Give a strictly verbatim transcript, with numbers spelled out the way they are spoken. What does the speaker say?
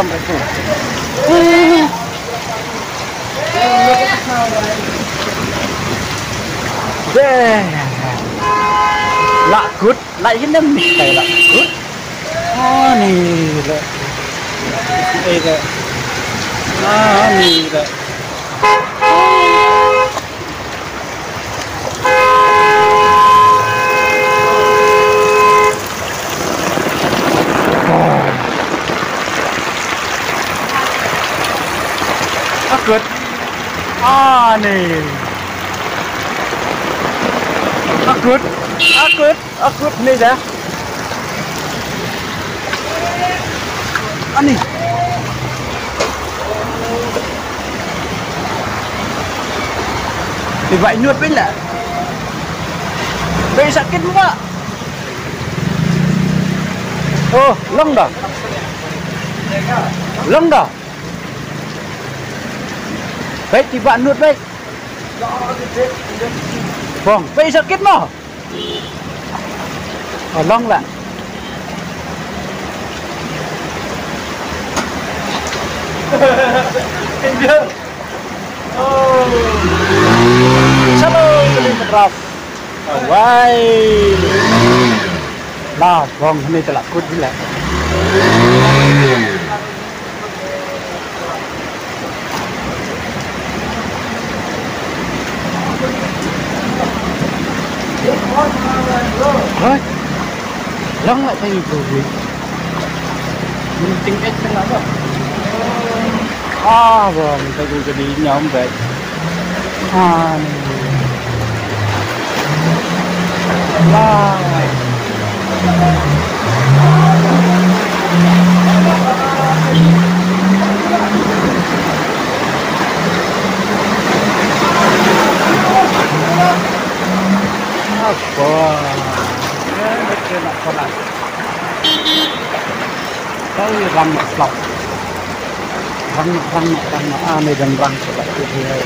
Deh. Lah kut, lah inem ni kai lah kut. Ani lah. Eh, lah. Ani lah. Akut. Ani. Akut. Akut. Akut ni dah. Ani. Tiba inyut pin lah. Pin sakit muka. Oh, long dah. Long dah. Baik, tiba nut baik. Bong, baik sakit mah. Oh, long lah. Shalom, Raf. Wai. Lah, bong, ni telah kut gila. Hoi. Long lah tang itu. Ting ek tengah apa? Ah, bong, tang itu jadi nyambat. Ah, ni. Wah. Apa? Eh, betul nak konak. Kau rang nak slap. Rang nak, rang nak, rang nak. Ah, ni dan rang slap tu dia.